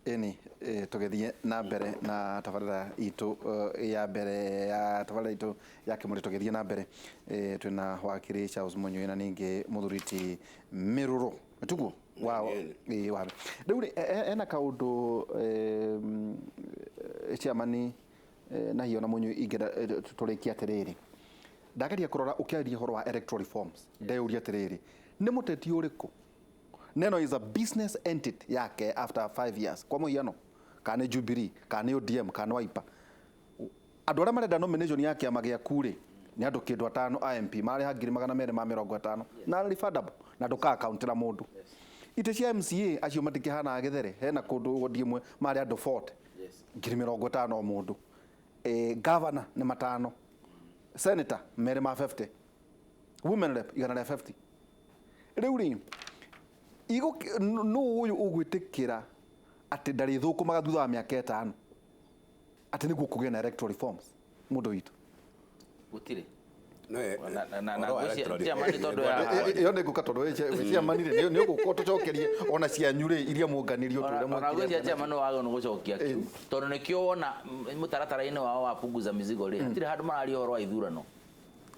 Ĩni, tũgĩthiĩ na mbere na tabarĩra itũ ya mbere ya tabarĩra itũ ya kĩmũrĩ, tũgĩthiĩ na mbere, twĩna wakiri Charles Mũnyui na ningĩ mũthuri ti Mĩrũrũ tiguo wa ĩ wa rĩu rĩ, ena kaũndũ, chairman na hiyo na Mũnyui, ingĩenda tũrĩkie atĩrĩrĩ. Ndageria kũrora ũkĩaria ũhoro wa electoral reforms, ndeyũria atĩrĩrĩ, nĩ mũteti ũrĩkũ neno is a business entity yake after 5 years? Kwa mũhiano, kana nĩ Jubilee, kana nĩ ODM, kana nĩ Wiper, andũ arĩa marenda nomination ya kĩama gĩaku rĩ, nĩ andũ kĩndũ atano a MP marĩha 250,000 na refundable na ndũka accountĩra mũndũ. Itĩ cia MCA acio matikĩhanaga gĩthere, hena kũndũ wodi ĩmwe marĩ andũ 40, 50,000 o mũndũ. Governor nĩ matano, senator merĩ ma 50, women rep 150. Rĩu rĩ, nũ ũyũ ũgwĩtĩkĩra atĩ ndarĩthũkũmaga thutha wa mĩaka 5 atĩ nĩguo kũgĩe na electoral reforms, mũndũ witũ? Gũtirĩ. Na Na chairman, tondũ ya Ĩyo nĩ ngũka, tondũ chairman rĩ, nĩ ũgũka tũcokerie ona cianyu rĩ, iria mũnganirio twĩre. Ona mwekire ngwĩciria atĩa. Chairman wagĩrĩirwo nĩ gũcokia kĩu, tondũ nĩkĩo wona mũtaratara-inĩ wao wa punguza mizigo rĩ, hatirĩ handũ mararia ũhoro wa ithurano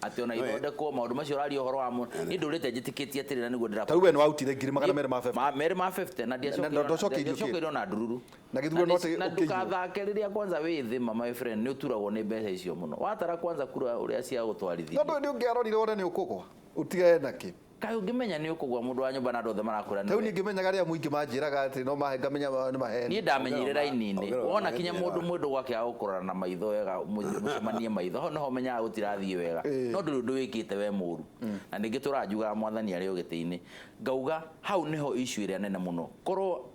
atĩ ona ithondekwo maũndũ macio ũraria ũhoro wamo. Niĩ ndũrĩte njĩtĩkĩtie atĩrĩ, na nĩguo ndĩra Ta rĩu we nĩ wautire 250,000. Merĩ ma 50 na Na ndwacokeirio kĩ? Ndiacokeirwo na ndururu. Na gĩthurano atĩ na ũkĩiywo. Ndũkathake rĩrĩa kwanza wĩ thĩ ma, my friend, nĩ ũturagwo nĩ mbeca icio mũno watara kwanza kura ũrĩa cia gũtwarithia. No ndũ ũngĩarorire wone nĩ ũkũgwa ũtigane nakĩ? Kaĩ ũngĩmenya nĩ ũkũgwa, mũndũ wa nyũmba na andũ othe marakwĩra Ta rĩu nĩ niĩ ngĩmenyaga arĩa mũingĩ manjĩraga atĩ no mahe, ngamenya nĩ maheni. Niĩ ndamenyeire raini-inĩ. Ongerera Wona maheni kinya ya. mũndũ mwĩndũ gwake agũkũrora na maitho wega, mũcemanie maitho, hau nĩho menyaga gũtirathiĩ wega. No ndũrĩ ũndũ wĩkĩte we mũru. Na ningĩ tũranjugaga mwathani arĩ o gĩtĩ-inĩ, ngauga hau nĩho issue ĩrĩa nene mũno. Korwo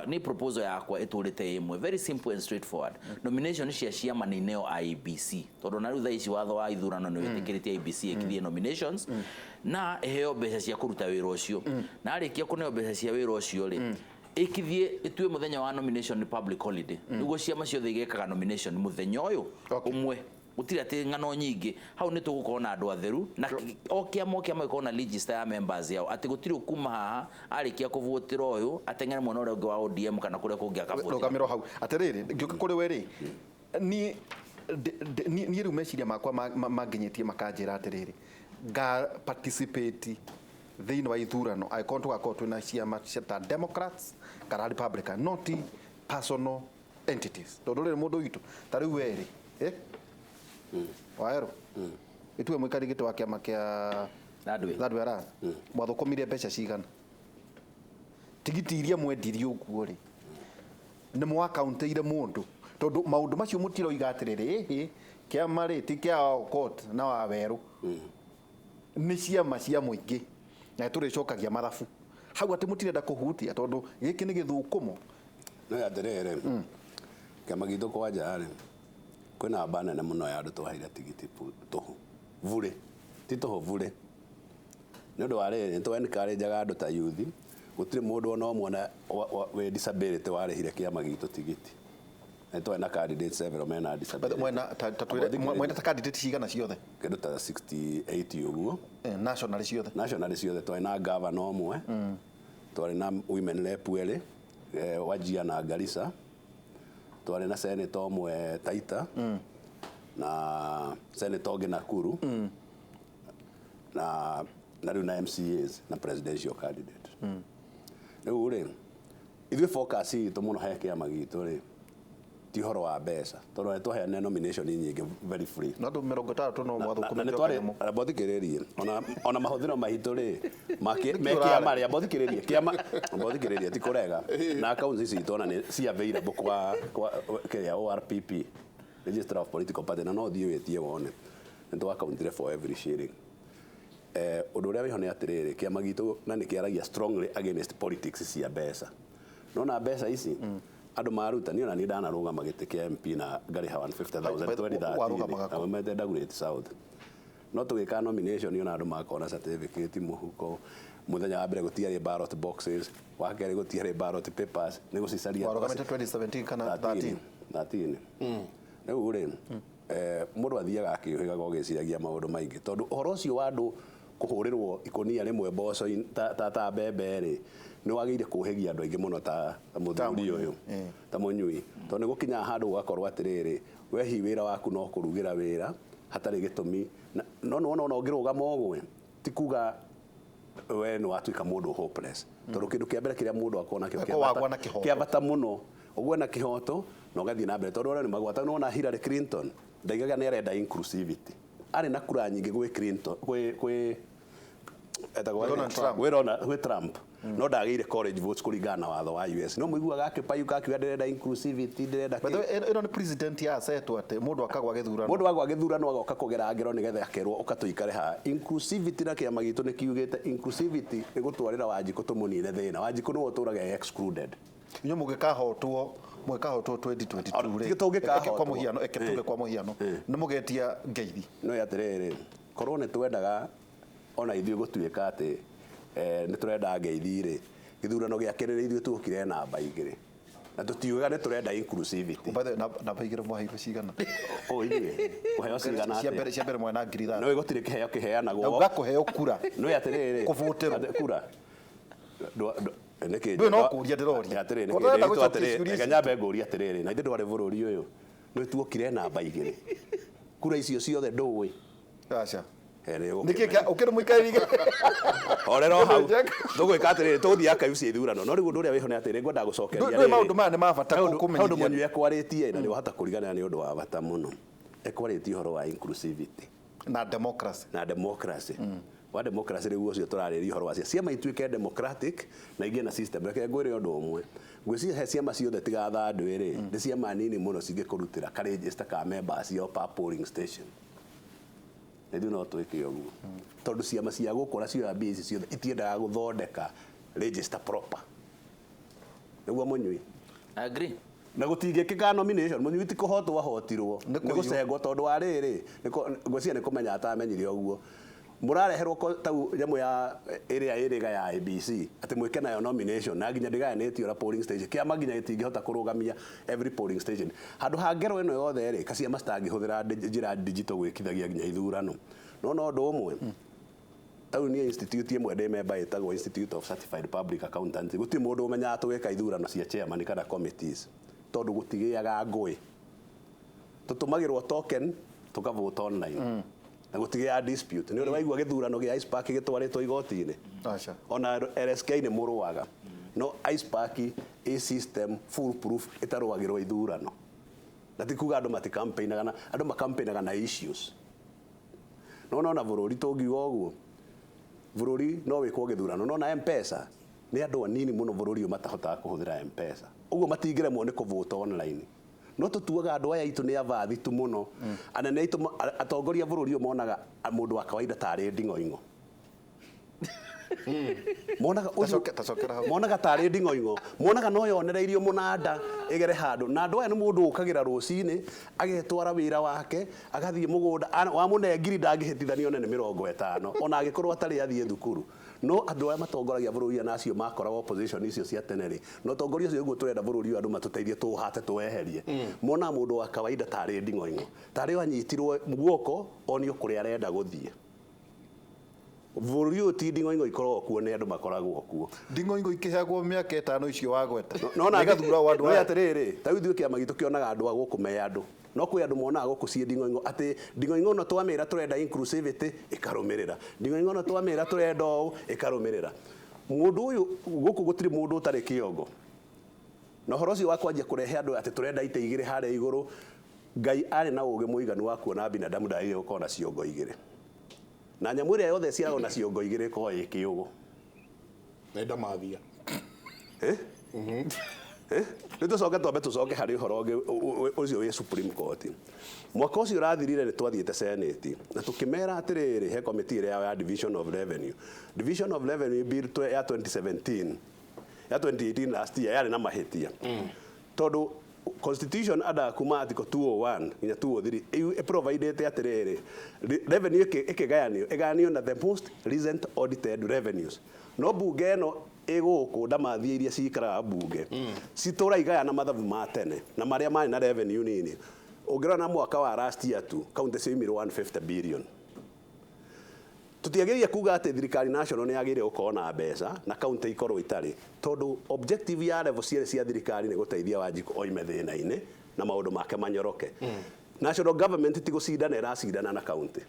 ni proposal yakwa ĩtũrĩte ĩmwe, very simple and straightforward: nomination cia ciama nĩ ineo IEBC, tondũ na rĩu thaa ici watho wa ithurano nĩ wĩtĩkĩrĩtie IEBC ĩkithie nominations na ĩheo mbeca cia kũruta wĩra ũcio. Na arĩkia kũneo mbeca cia wĩra ũcio rĩ, ĩkithie ĩtue mũthenya wa nomination nĩ public holiday, nĩguo ciama ciothe igekaga nomination mũthenya ũyũ ũmwe. Gũtirĩ atĩ ng'ano nyingĩ hau, nĩ tũgũkorwo na andũ atheru na o kĩama gĩkorwo na register ya members yao, atĩ gũtirĩ ũkuma haha arĩkia kũvotĩra ũyũ ateng'ere mwena ũrĩa ũngĩ wa ODM kana kũrĩa kũngĩ akavotĩra. Rũgamĩro hau atĩrĩrĩ, ngĩũka kũrĩ we rĩ, niĩ niĩ rĩu meciria makwa manginyĩtie makanjĩra atĩrĩrĩ, nga participate thĩinĩ wa ithurano angĩkorwo tũgakorwo twĩna ciama cia ta Democrats kana Republican, not personal entities. Tondũ rĩrĩ, mũndũ witũ, ta rĩu we rĩ, waerũ ĩtue mũikari gĩtĩ wa kĩama kĩa Third Way. Third Way Alliance, mwathũkũmire mbeca cigana? Tigiti iria mwendirie ũguo rĩ, nĩ mwakaũntĩire mũndũ? Tondũ maũndũ macio mũtiroiga atĩrĩrĩ, ĩhĩ, kĩama rĩ ti kĩa Aukot na Wawerũ, nĩ ciama cia mũingĩ na nĩ tũrĩcokagia mathabu hau, atĩ mũtirenda kũhutia tondũ gĩkĩ nĩ gĩthũkũmo. No atĩrĩrĩ, kĩama gitũ kwanja rĩ, kwĩna namba nene mũno ya andũ twaheire tigiti tũhũ burĩ, ti tũhũ, burĩ, nĩ ũndũ wa rĩrĩ, nĩ tũ encourage-aga andũ ta youth. Gũtirĩ mũndũ ona ũmwe ona wĩ disability warĩhire kĩama gitũ tigiti. Nĩ twarĩ na candidates several mena disability. Mwena ta twĩre mwena ta candidate cigana ciothe? Kĩndũ ta 68 ũguo. National ciothe? National ciothe. Twarĩ na governor ũmwe, twarĩ na women rep erĩ, Wajir na Garissa, twarĩ na senator ũmwe Taita na senator ũngĩ Nakuru na rĩu na MCAs na presidential candidate. Rĩu rĩ, ithuĩ focus itũ mũno he kĩama gitũ rĩ, ti ũhoro wa mbeca, tondũ nĩ twaheanire nomination nyingĩ very free. No andũ 60 no na mwathũkũmĩte nĩ o twarĩ kanyamũ. Amba ũthikĩrĩrie, ona mahũthĩro maitũ rĩ, me Nĩkĩ kĩama rĩ, amba ũthikĩrĩrie, kĩama, amba ũthikĩrĩrie, ti kũrega na accounts ici citũ ona nĩ ci available kwa kĩrĩa ORPP, Registrar of Political Party, na no ũthiĩ wĩtie wone nĩ twa accountire for every shilling. Ũndũ ũrĩa wĩho nĩ atĩrĩrĩ, kĩama gitũ na nĩ kĩaragia strongly against politics cia mbeca. Nona mbeca ici andũ maruta, niĩ ona niĩ ndanarũgama gĩtĩ kĩa MP na ngarĩha 150,000. By the- warũgamaga kũ? 2013 aumĩte Dagoretti South. No tũgĩka nomination, ona andũ makona certificate mũhuko. Mũthenya wa mbere gũtiarĩ ballot boxes, wa kerĩ gũtiarĩ ballot papers, nĩ gũcicaria. Warũgamĩte 2017 kana 13? 13. Rĩu rĩ, mũndũ athiaga akĩũhĩgaga ũgĩciragia maũndũ maingĩ, tondũ ũhoro ũcio wa andũ Kũhũrĩrwo ikũnia rĩmwe mboco ta mbembe rĩ, nĩ wagĩrĩire kũhĩgia andũ aingĩ mũno ta mũthuri ũyũ, ta mũnyui, tondũ nĩ gũkinyaga handũ ũgakorwo atĩrĩrĩ, we hihi wĩra waku no kũrugĩra wĩra hatarĩ gĩtũmi. No nĩwona ona ũngĩrũgama ũgwe, ti kuga we nĩ watuĩka mũndũ hopeless, tondũ kĩndũ kĩa mbere kĩrĩa mũndũ akorwo nakĩo Ko wagwa na kĩhoto. Kĩa bata mũno, ũgwe na kĩhoto na ũgathiĩ na mbere, tondũ arĩa nĩ magwata. Nĩwona Hillary Clinton ndaigaga nĩ arenda inclusivity, arĩ na kura nyingĩ gwĩ Clinton, gwĩ etagwo Donald Trump. Gwĩ Trump, no ndagĩire college votes kũringana na watho wa US. No mũiguaga akĩpayuka akiuga ndĩrenda inclusivity, ndĩrenda By the kĩ. way, ĩno nĩ president ya setwo atĩ mũndũ akagwa gĩthurano. Mũndũ agwa gĩthurano agoka kũgera ngero nĩgetha akerwo ũka tũikare haha. Inclusivity, na kĩama gitũ nĩ kiugĩte inclusivity nĩ gũtwarĩra Wanjikũ tũmũnine thĩna. Wanjikũ nĩwe ũtũraga e excluded. Inyuĩ mũngĩkahotwo 2022 rĩ, Tũngĩkahotwo. eke kwa mũhiano, eke tuge kwa mũhiano nĩ mũgetia ngeithi? No atĩrĩrĩ, korwo nĩ twendaga ona ithuĩ gũtuĩka atĩ nĩ tũrenda ngeithi rĩ, gĩthurano gĩa kerĩ ithuĩ tuokire namba 2 na tũtiugaga nĩ tũrenda inclusivity. By the way, namba 2 mwaheirwo cigana? O ithuĩ kũheo cigana Cia atĩa? mbere, cia mbere mwena 3000. No gũtirĩ kĩheo kĩheanagwo. Nauga kũheo kura. No atĩrĩrĩ, Kũvũtĩrwo. Kura. Nĩkĩ? Ndũĩ no kũũria ndĩroria. Atĩrĩrĩ, Ko nĩkĩ ndĩrenda ndĩrĩtwo gũcokia atĩrĩrĩ, ciũria reke ici. nyambe ngũrie atĩrĩrĩ, na ithe ndwarĩ bũrũri ũyũ, nĩ tuokire namba 2, kura icio ciothe ndũĩ? Aca. Eh, nĩ Nĩkĩ ũgũkĩmenya. Ũkĩrĩ mũikarĩri? Horera o hau, tũgwĩka atĩrĩrĩ, tũgũthiĩ archives cia ithurano. No rĩu ũndũ ũrĩa wĩho nĩ atĩrĩ, ngwendaga gũcokeria Ndũĩ rĩrĩ. maũndũ maya nĩ ma bata He ũndũ kũmenyithia. mũnyui ekwarĩtie na nĩ wahota kũriganĩra, nĩ ũndũ wa bata mũno. Ekwarĩtie ũhoro wa inclusivity Na democracy. Na democracy. Wa democracy rĩu ũcio tũrarĩria ũhoro wa ciama ituĩke democratic na igĩe na system. Reke ngwĩre ũndũ ũmwe, ngwĩciria he ciama ciothe tiga thandũ rĩ, nĩ ciama nini mũno cingĩkũrutĩra ka register ka members ciao per polling station. Na ithuĩ no twĩke ũguo, tondũ ciama cia gũkũ na cioya mbia ici ciothe itiendaga gũthondeka register proper, nĩguo mũnyui? Agree. Na gũtingĩkĩka nomination, mũnyui, ti kũhotwo ahotirwo. Nĩ Nĩ kũiywo. gũcengwo, tondũ wa rĩrĩ, ngwĩciria nĩ kũmenya atamenyire ũguo mũrareherwo tau nyamũ ya ĩrĩa ĩrĩga ya ABC atĩ mwĩke nayo nomination, na nginya ndĩgayanĩtio na polling station. Kĩama nginya gĩtingĩhota kũrũgamia every polling station handũ ha ngero ĩno yothe rĩ, kaciama citangĩhũthĩra njĩra digital gwĩkithagia nginya ithurano. No ũndũ ũmwe, tau niĩ institute ĩmwe ndĩ member ĩtagwo Institute of Certified Public Accountants, gũtirĩ mũndũ ũmenyaga tũgĩka ithurano cia chairman kana committees, tondũ gũtigĩaga ngũĩ. Tũtũmagĩrwo token tũkavote online na gũtigĩaga dispute. Nĩ ũrĩ waigua gĩthurano gĩa ICPAK gĩtwarĩtwo igoti-inĩ? Aca. Ona LSK nĩ mũrũaga, no ICPAK ĩ system full proof ĩtarũagĩrwo ithurano. Na ti kuga andũ matikampainaga, na andũ makampainaga na issues. No nona bũrũri tũngiuga ũguo, bũrũri no wĩkwo gĩthurano. No na M-Pesa, nĩ andũ anini mũno bũrũri ũyũ matahotaga kũhũthĩra M-Pesa, ũguo matingĩremwo nĩ kũvota online. No tũtuaga andũ aya aitũ nĩ avathi tu mũno. Anene aitũ atongoria a bũrũri ũyũ monaga mũndũ wa kawaida tarĩ nding'oing'o. Monaga Tacokera hau. Monaga tarĩ nding'oing'o, monaga no yonereirio mũnanda ĩgere handũ. Na andũ aya nĩ mũndũ ũkagĩra rũcinĩ agetwara wĩra wake, agathiĩ mũgũnda, wamũne ngiri ndangĩhĩtithanio one nĩ 50, ona angĩkorwo atarĩ athiĩ thukuru. No andũ arĩa matongoragia bũrũri na acio makoragwo opposition icio cia tene rĩ, na ũtongoria ũcio nĩguo tũrenda bũrũri ũyũ andũ matũteithie tũũhate tũweherie, monaga mũndũ wa kawaida tarĩ nding'oing'o, tarĩ o anyitirwo guoko onio kũrĩa arenda gũthiĩ. Bũrũri ũyũ ti nding'oing'o ikoragwo kuo, nĩ andũ makoragwo kuo. Nding'oing'o ikĩheagwo mĩaka 5 icio wagweta. No na Igathura o andũ no aya. Atĩrĩrĩ, ta rĩu ithuĩ kĩama gitũ kĩonaga andũ a gũkũ me andũ, no kwĩ andũ monaga gũkũ ciĩ nding'oing'o, atĩ nding'oing'o no twamĩra tũrenda inclusivity ĩkarũmĩrĩra, nding'oing'o no twamĩra tũrenda ũũ ĩkarũmĩrĩra. Mũndũ ũyũ gũkũ gũtirĩ mũndũ ũtarĩ kĩongo. Na ũhoro ũcio wa kwanjia kũrehe andũ atĩ tũrenda itĩ igĩrĩ harĩa igũrũ, Ngai arĩ na ũgĩ mũiganu wa kuona binadamu ndagĩrĩire gũkorwo na ciongo igĩrĩ, na nyamũ ĩrĩa yothe ĩciaragwo na ciongo igĩrĩ ĩkoragwo ĩ kĩũgũ. Nĩ ndamathia. Rĩu tũcoke twambe tũcoke harĩ ũhoro ũngĩ ũcio wĩ Supreme Court. Mwaka ũcio ũrathirire nĩ twathiĩte Senate na tũkĩmera atĩrĩrĩ, he committee ĩrĩa ya division of revenue, division of revenue bill ya 2017, ya 2018, last year, yarĩ na mahĩtia, tondũ constitution under kuma article 201 nginya 203 ĩprovidĩte atĩrĩrĩ, revenue ĩkĩgayanio ĩgayanio na the most recent audited revenues. No bunge ĩno ĩgũkũ ndamathia iria cikaraga bunge citũra igayana mathabu ma tene na marĩa marĩ na revenue nini. Ũngĩrora na mwaka wa last year tu, kaunti ciaimirwo 150 billion. Tutiagĩrĩire kuga atĩ thirikari national nĩ yagĩrĩire gũkorwo na mbeca na county ikorwo itarĩ, tondũ objective ya level cierĩ cia thirikari nĩ gũteithia Wanjikũ oime thĩna-inĩ na maũndũ make manyoroke. National government ti gũcindana ĩracindana na county,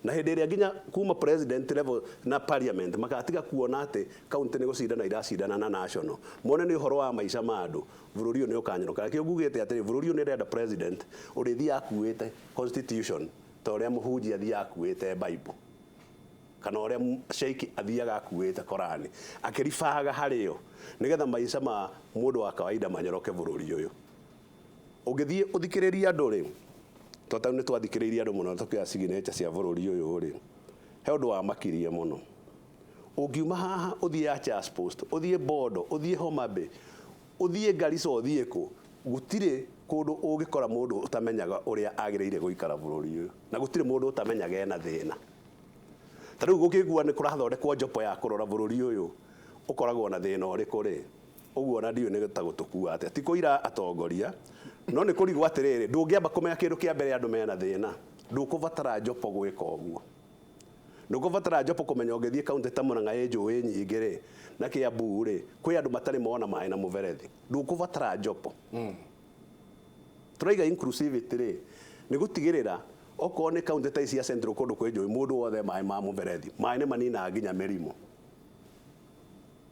na hĩndĩ ĩrĩa nginya kuma president level na parliament makatiga kuona atĩ county nĩ gũcindana iracindana na national, mone nĩ ũhoro wa maica ma andũ, bũrũri ũyũ nĩ ũkanyoroka. Nakĩo ngugĩte atĩrĩ, bũrũri ũyũ nĩ ũrenda president ũrĩthiĩ akuĩte constitution ta ũrĩa mũhunjia athiaga akuĩte Bible, kana ũrĩa sheikh athiaga akuĩte Korani, akĩribaga harĩo nĩgetha maica ma mũndũ wa kawaida manyoroke bũrũri ũyũ. Ũngĩthiĩ ũthikĩrĩrie andũ rĩ, tondũ nĩ twathikĩrĩirie andũ mũno tũkĩoya signature cia bũrũri ũyũ rĩ, he ũndũ wamakirie mũno. Ũngiuma haha ũthiĩ Archers Post, ũthiĩ Bondo, ũthiĩ Homa Bay, ũthiĩ Garissa, ũthiĩ kũ, gũtirĩ kũndũ ũngĩkora mũndũ ũtamenyaga ũrĩa agĩrĩire gũikara bũrũri ũyũ, na gũtirĩ mũndũ ũtamenyaga ena thĩna. Ta rĩu gũkĩgua nĩ kũrathondekwo jopo ya kũrora bũrũri ũyũ ũkoragwo na thĩna ũrĩkũ rĩ, ũguo ona ndiũĩ nĩ ta gũtũkua atĩa. Ti kũira atongoria, no nĩ kũrigwo atĩrĩrĩ, ndũngĩamba kũmenya kĩndũ kĩa mbere andũ mena thĩna, ndũkũbatara jopo gwĩka ũguo. Ndũkũbatara jopo kũmenya ũngĩthiĩ kaunti ta Murang'a ĩ njũĩ nyingĩ rĩ, na Kiambu rĩ, kwĩ andũ matarĩ mona maĩ na mũberethi. Ndũkũbatara jopo. Tũraiga inclusivity rĩ, nĩ gũtigĩrĩra okorwo nĩ kaunti ta ici cia Central kũndũ kwĩ njũĩ, mũndũ wothe maĩ ma mũberethi. Maĩ nĩ maninaga nginya mĩrimũ.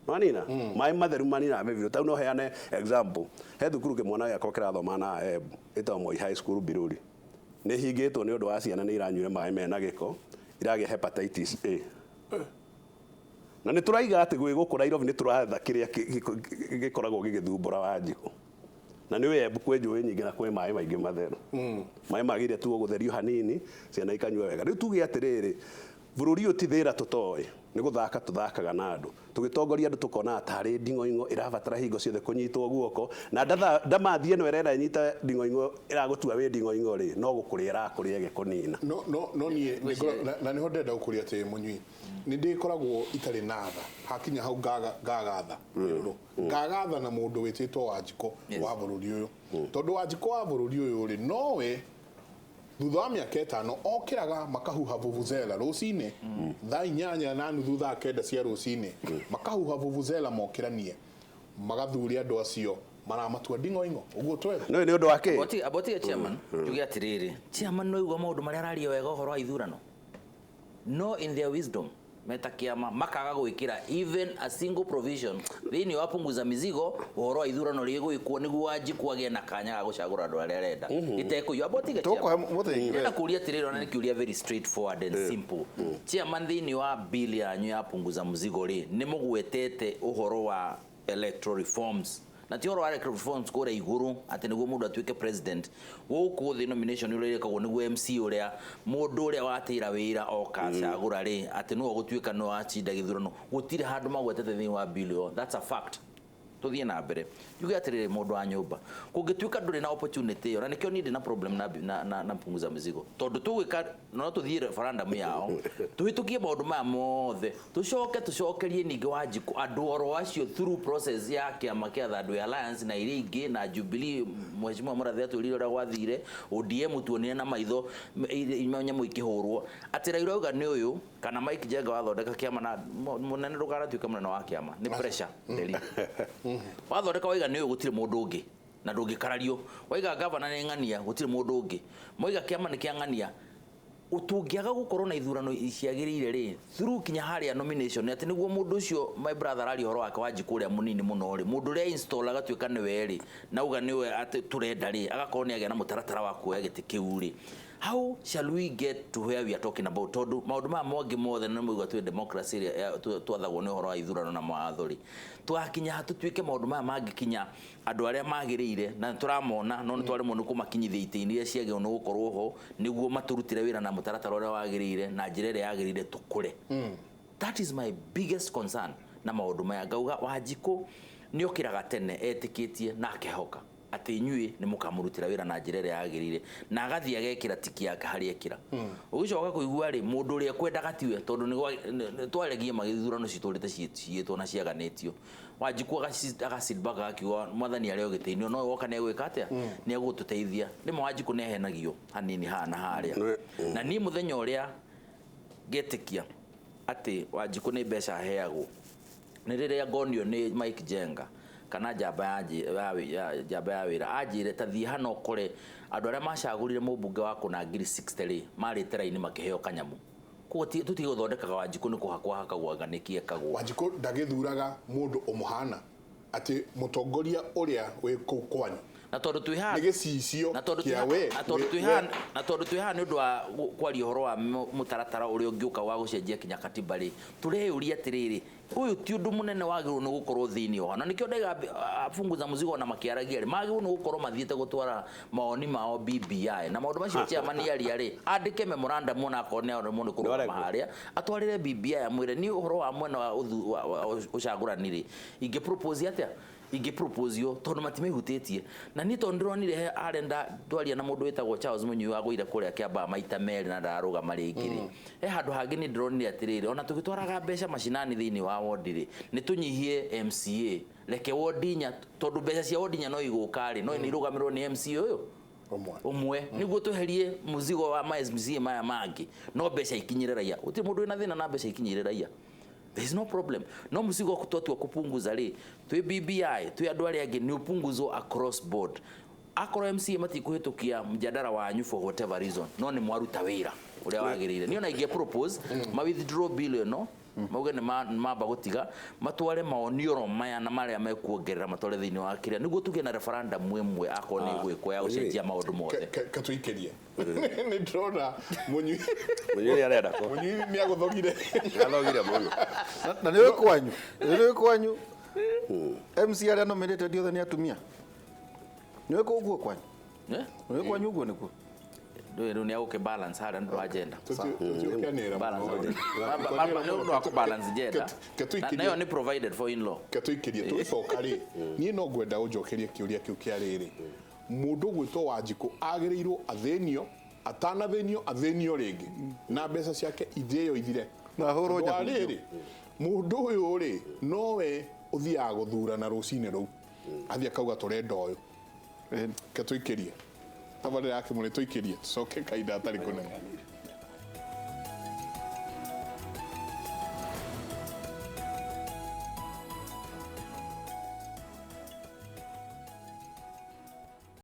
Manina? Maĩ matheru maninaga mĩrimũ. Ta no heane example. He thukuru kĩmwana gĩakwa kĩrathoma na Embu, ĩtagwo Moi High School Biruri. Nĩ hingĩtwo nĩ ũndũ wa ciana nĩ iranyuire maĩ mena gĩko, iragĩa hepatitis A. Na nĩ tũraiga atĩ gwĩ gũkũ Nairobi nĩ tũratha kĩrĩa gĩkoragwo gĩgĩthumbũra Wanjikũ. Na nĩ Embu kwĩ njũĩ nyingĩ na kwĩ maĩ maingĩ matheru. Maĩ magĩrĩire tu gũtherio hanini, ciana ikanyua wega. Rĩu tuge atĩrĩrĩ, bũrũri ũyũ ti thĩra tũtoĩ, nĩ gũthaka tũthakaga na andũ. Tũgĩtongoria andũ tũkonaga tarĩ nding'oing'o ĩrabatara hingo ciothe kũnyitwo guoko, na ndamathi ĩno ĩrenda ĩnyite nding'oing'o ĩragũtua wĩ nding'oing'o rĩ, no gũkũrĩa ĩrakũrĩa ĩgĩkũnina. No niĩ na nĩho ndĩrenda gũkũria atĩ mũnyui, nĩ ndĩkoragwo itarĩ na tha, hakinya hau ngaga tha, ngaga tha na mũndũ wĩtĩtwo Wanjikũ wa bũrũri ũyũ. Tondũ Wanjikũ wa bũrũri ũyũ rĩ, nowe thutha wa mĩaka 5 okĩraga makahuha vuvuzela rũcinĩ thaa 8:30, thaa 9 cia rũcinĩ, makahuha vuvuzela mokĩranie magathure andũ acio maramatua nding'oing'o ũguo twetha. No nĩ ũndũ wa kĩ? Abotiga chairman, njuge atĩrĩrĩ, chairman no igua maũndũ marĩa araria wega ũhoro wa ithurano, no in their wisdom meta kĩama makaga gwĩkĩra even a single provision thĩinĩ wa punguza mizigo ũhoro wa ithurano rĩgwĩkwo nĩguo Wanjikũ agĩe na kanya ga gũcagũra andũ arĩa arenda itekũiywo. Abotiga. Tũkũhe mũthĩgi. Ndĩrenda kũria atĩrĩrĩ, ona nĩ kĩũria very straightforward and simple. Chairman, thĩinĩ wa bill yanyu ya punguza mzigo rĩ, nĩ mũgwetete ũhoro wa electoral reforms, na ti ũhoro wa electoral reforms kũrĩa igũrũ atĩ nĩguo mũndũ atuĩke president, gũkũ thĩ nomination ũrĩa ĩkagwo nĩguo MC ũrĩa mũndũ ũrĩa watĩra wĩra oka acagũra rĩ, atĩ nĩwe ũgũtuĩka nĩwe wacinda gĩthurano. Gũtirĩ handũ magwetete thĩinĩ wa bill ĩyo. That's a fact. Tuthiĩ na mbere, njuge atĩrĩrĩ, mũndũ wa nyũmba kũngĩtuĩka ndũrĩ na opportunity ĩyo, na nĩkĩo niĩ ndĩ na problem na punguza mzigo, tondũ tũgwĩka no tũthiĩ referendum yao, tũhĩtũkie maũndũ maya mothe, tũcoke tũcokerie ningĩ Wanjikũ andũ oro acio through process ya kĩama kĩa Third Way Alliance na iria ingĩ na Jubilee. Mheshimiwa Mũrathe atwĩrire ũrĩa gwathire ODM, tuonire na maitho nyamũ ikĩhũrwo atĩ Raila auga nĩ ũyũ kana Mike Njenga wathondeka kĩama na mũnene, ndũkanatuĩke mũnene wa kĩama nĩ pressure nderi wathondeka, waiga nĩ ũyũ, gũtirĩ mũndũ ũngĩ na ndũngĩkarario, waiga gavana nĩ ng'ania, gũtirĩ mũndũ ũngĩ, mwaiga kĩama nĩ kĩa ng'ania. Tũngĩaga gũkorwo na ithurano ciagĩrĩire rĩ, through kinya harĩa nomination, atĩ nĩguo mũndũ ũcio my brother araria ũhoro wake Wanjikũ ũrĩa mũnini mũno rĩ, mũndũ ũrĩa install agatuĩka nĩwe rĩ, na auga nĩwe atĩ tũrenda rĩ, agakorwo nĩ agĩa na mũtaratara wa kuoya gĩtĩ kĩu rĩ, how shall we get to where we are talking about? Tondũ maũndũ maya mangĩ mothe nĩ mũigua twĩ democracy ĩrĩa twathagwo nĩ ũhoro wa ithurano na mawatho rĩ, twakinya ha tũtuĩke maũndũ maya mangĩkinya andũ arĩa magĩrĩire na nĩtũramona, no nĩtwaremwo nĩ kũmakinyithia itĩ-inĩ iria ciagĩrĩirwo nĩ gũkorwo ho nĩguo matũrutĩre wĩra na mũtaratara ũrĩa wagĩrĩire na njĩra ĩrĩa yagĩrĩire tũkũre. That is my biggest concern na maũndũ maya. Ngauga Wanjikũ nĩ okĩraga tene etĩkĩtie na akehoka atĩ inyuĩ nĩ mũkamũrutĩra wĩra na njĩra ĩrĩa yagĩrĩire, na agathiĩ agekĩra tiki yake harĩa ekĩra. Ũgĩcoka kũigua rĩ, mũndũ ũrĩa ekwendaga tiwe, tondũ nĩ twaregie magĩthurano citũrĩte ciĩtwo na ciaganĩtio. Wanjikũ agasit back, agakiuga mwathani arĩ o gĩtĩ-inĩ, no woka nĩ egwĩka atĩa, nĩ egũtũteithia. Rĩmwe Wanjikũ nĩ ahenagio hanini haha na harĩa, na niĩ mũthenya ũrĩa Ngetĩkia atĩ Wanjikũ nĩ mbeca aheagwo nĩ rĩrĩa ngonio nĩ Mike Jenga kana njamba ya njamba ya wĩra anjĩre ta thiĩ hana ũkore andũ arĩa macagũrire mũmbunge wa kũna 60,000 rĩ, marĩte raini makĩheo kanyamu. Koguo tũtige gũthondekaga Wanjikũ nĩ kũhakwo hakagwo anga nĩkĩ ekagwo. Wanjikũ ndagĩthuraga mũndũ ũmũhana atĩ mũtongoria ũrĩa wĩ kũu kwanyu Na tondũ twĩ haha nĩ gĩcicio na tondũ kĩa we na tondũ twĩ haha, na tondũ twĩ haha nĩ ũndũ wa kwaria ũhoro wa mũtaratara ũrĩa ũngĩũka wa gũcenjia kinya katiba rĩ, tũreyũria atĩrĩrĩ, ũyũ ti ũndũ mũnene wagĩrĩirwo nĩ gũkorwo thĩinĩ wa, na nĩkĩo ndaiga bunguza mzigo ona makĩaragia rĩ, magĩrĩirwo nĩ gũkorwo mathiĩte gũtwara mawoni mao BBI na maũndũ macio chairman aria rĩ, andĩke memorandum ona akorwo nĩ aremwo nĩ kũrũgama Ndwarekwo. harĩa, atwarĩre BBI amwĩre niĩ ũhoro wa mwena wa ũcagũrani rĩ, ingĩ propose atĩa, ingĩ propose yo tondũ matimĩhutĩtie. Na niĩ tondũ ndĩronire he arenda twaria na mũndũ wĩtagwo Charles Mũnyui wagũire kũrĩa Kĩambaa maita merĩ na ndararũgama rĩngĩ rĩ, he handũ hangĩ niĩ ndĩronire atĩrĩrĩ, ona tũgĩtwaraga mbeca macinani thĩinĩ wa wondi rĩ, nĩ tũnyihie MCA, reke wondi inya, tondũ mbeca cia wondi inya no igũka rĩ, no nĩ irũgamĩrĩrwo nĩ MCA ũyũ ũmwe ũmwe, nĩguo tweherie mũzigo wa ma MCA maya mangĩ, no mbeca ikinyĩre raia. Gũtirĩ mũndũ wĩna thĩna na mbeca ikinyĩre raia. There is no problem. No mzigo twatua kupunguza rĩ, twĩ BBI, twĩ andũ arĩa angĩ, nĩ ũpunguzwo across board. Akorwo MCA matikũhĩtũkia mjadala wanyu for whatever reason, no nĩ mwaruta wĩra ũrĩa wagĩrĩire. Niĩ ona ingĩ propose ma withdraw bill ĩno, mauge nĩ mamba gũtiga, matware maoni oro maya na marĩa mekuongerera matware thĩinĩ wa kĩrĩa, nĩguo tũgĩe na referendum ĩmwe akorwo nĩ ĩgwĩkwo ya gũcenjia maũndũ mothe. Katũikĩrie nĩ ndĩrona Mũnyui. Mũnyui nĩ arenda kũ Mũnyui nĩ agũthogire. Athogire mũno. Na nĩ ũĩ kwanyu, nĩ ũĩ kwanyu MC arĩa nominated othe nĩ atumia. Nĩ ũĩ ũguo kwanyu? Eh? Nĩ ũĩ kwanyu ũguo nĩguo? Ndũĩ rĩu nĩ agũkĩ balance harĩa nĩ ũndũ wa gender. Tũtiũkĩanĩra. Balance. Nĩ ũndũ wa kũ balance gender. Na ĩyo nĩ provided for in law. Ketũikĩrie tũgĩcoka rĩ, niĩ no ngwenda ũnjokerie kĩũria kĩu kĩa rĩrĩ, mũndũ gwĩtwo Wanjikũ agĩrĩirwo athĩnio, atanathĩnio athĩnio rĩngĩ na mbeca ciake ithĩo ithire? Na ahũrwo Ũndũ wa nyahurutio. rĩrĩ, mũndũ ũyũ rĩ, nowe ũthiaga gũthurana rũcinĩ rũu, athiĩ akauga tũrenda ũyũ. Ketũikĩrie tabarĩra ya kĩmũrĩ, tũikĩrie tũcoke kahinda hatarĩ kũnene.